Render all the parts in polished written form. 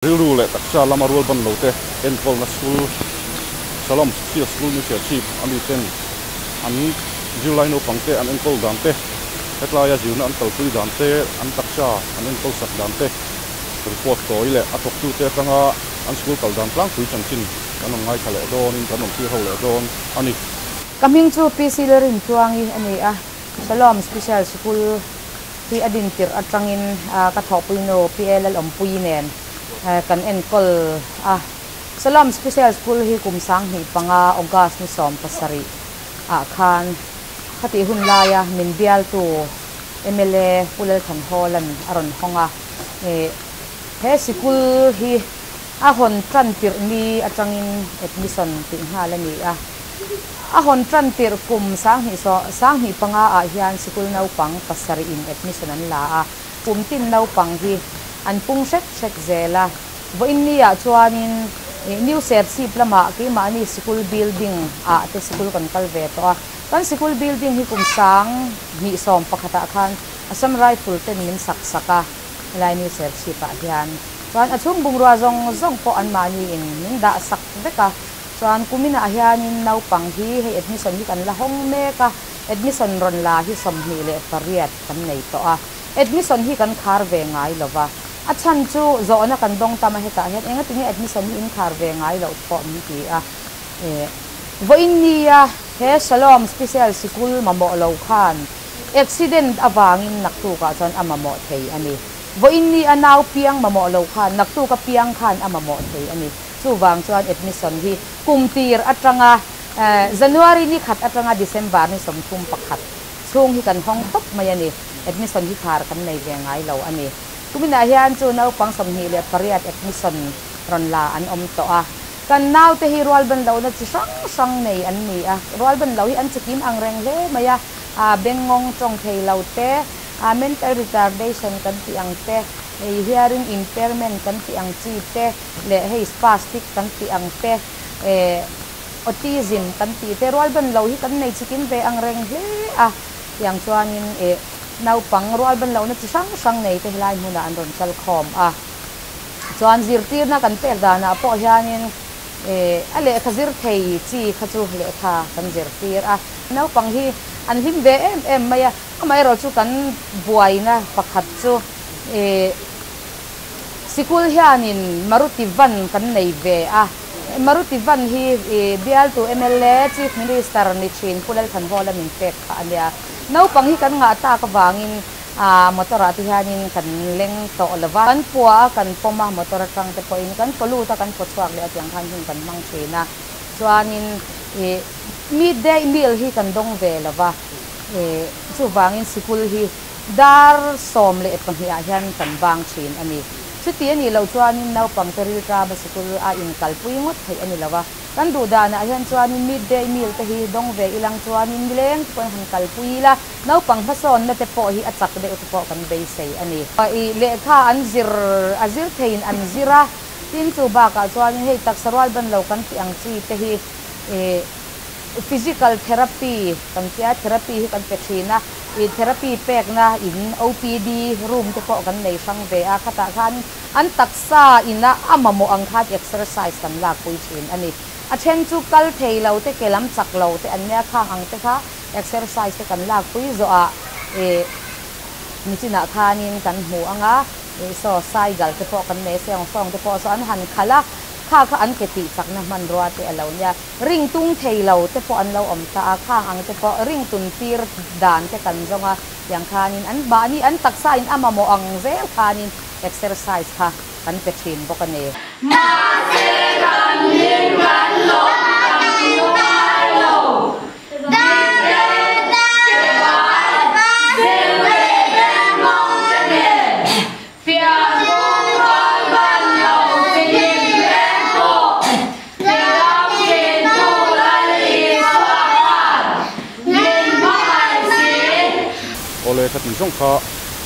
Rilru leh taksa lama rualban lote enkawlna school, Shalom Special School New Serchhip a miten an zirlai naupangte an enkawl dan te, hetlaia zirna an kalpui dan te, an taksa an enkawl sak dan te report tawi leh a thawktute atanga an school kal dan tlangpui chanchin kan rawn ngaithla leh dawnin kan rawn thlir ho leh dawn a ni. Ka hming chu PC Lalrintluangi a ni a, Shalom Special School hi a din tirh atangin ka thawhpuinu PA Lalawmpuii nen kan enkawl a. Salam Special School hi kum 2005 August ni 17 ah khan khatih hun laia min bialtu mla Pu Lalthanhawla'n a rawn hawng a. He sikul hi a hawn tan tirh ni atangin admission tih nghal a ni a. A hawn tan tirh kum 2005 ah hian sikul naupang pasarih in admission an la a. Kum tin naupang hi an pung hrek hrek zel a. Vawiin ni ah chuanin New Serchhip lamah keimahni sikul building ah te sikul kan kal ve tawh a. Kan sikul building hi kum 2011 ah khan Assam Rifle ten min sak sak a helai New Serchhip ah hian. Chuan a chhung bungrua zawng zawng pawh anmahni in min dah sak vek a. Chuan kuminah hianin naupang hi hei admission hi kan la hawng mek a, admission rawn la hi 28 kan nei tawh a. Admission hi kan khar ve ngai lo va, a chhan chu zawhna kan dawng tam a hetah hian enga tinge admission hi in khar ve ngai loh pawh min ti a. Vawiin nia he Shalom Special Sikul mamawh lo khan accident avangin naktukah chuan a mamawh thei a ni. Vawiin nia nau piang mamawh lo khan naktuka piang khan a mamawh thei a ni. Chuvang chuan admission hi kum tir atanga January ni khat atanga December ni 31 chhung hi kan hawng tawp mai a ni. Admission hi khar kan nei ve ngai lo a ni. Kuminah hian chu naupang 28 admission rawn la an awm tawh a. Kan naute hi rualban lohna chi hrang hrang nei an ni a. Rualban lo hi an chikim ang reng hle mai a. Bengngawng tawng thei lo te, mental retardation kan tih ang te, hearing impairment kan tih ang chi te, leh hei spastic kan tih ang te, autism kan tih te, rualban lo hi kan nei chikim ve ang reng hle a. Tiang chuanin naupang rualban lohna chi hrang hrang nei te helai hmunah an rawn kal khawm a. Chuan zirtirna kan pek danah pawh hianin a lehkha zir thei chi kha chu lehkha kan zirtir a. Naupang hi an hlim ve em em mai a. Amaherawh chu kan buaina pakhat chu sikul hianin Maruti van kan nei ve a. Maruti van hi bialtu mla Chief Minister ni thin Pu Lalthanhawla min pek kha a nia. Naupang hi kan ngah tak avangin motor ah te hianin kan leng tawh lo va. Kan pua a kan pawm a motor atang te pawhin kan paw lut a kan paw chhuak leh a tiang khan hun kan hmang thin a. Chuanin midday meal hi kan dawng ve lo va. Chuvangin sikul hi dar 12 ah hian kan bang thin a ni. Chuti a nih loh chuanin naupang te rilṭama sikul a inkalpui ngawt theih a ni lo va. Kan duh danah hian chuanin midday meal te hi dawng ve ilang chuanin nileng te pawhin han kalpui ila naupang hmasawnna te pawh hi a chak deuh te pawh kan beisei a ni. Lehkha an zir a zir theiin an zir a, tin chu bakah chuanin hei taksa rualban lo kan tih ang chi te hi physical therapy kan tia therapy hi kan pe thin a, therapy pekna in OPD room te pawh kan nei hrang ve a, khatah khan an taksa ina a mamawh ang khan exercise kan lakpui thin a ni. A then chu kal thei lo te ke lam chak lo te an nia khang ang te kha exercise te kan lakpui zawhah nichinah khanin kan hmu anga saw cycle te pawh kan nei a seng sawng te pawh saw an han khalh a, kha kha an ke tih chakna hmanrua te a lo nia. Ring tung thei lo te pawh an lo awm ta a, khang ang te pawh ring tun tir dan te kan zawng a, tiang khanin an mahni an taksa in a mamawh ang zel khanin exercise kha kan pe thin bawk a ni. Mahse kan hlim kan lawm kan ngai lo. Dikte Kebai Zirlei Bengngawng te nen pianpui rualban lo chikim reng pawh midang thintu Lal Isua khan min hmangaih si. Awle kha tih zawng kha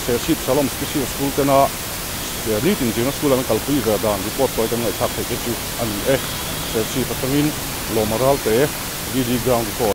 Serchhip Shalom Special School tena nitin zirna school an kalpui ve dan report tawi kan ngaihthlak theih te chu a ni e. Serchhip atangin Lawma Ralte, DD Ground Report.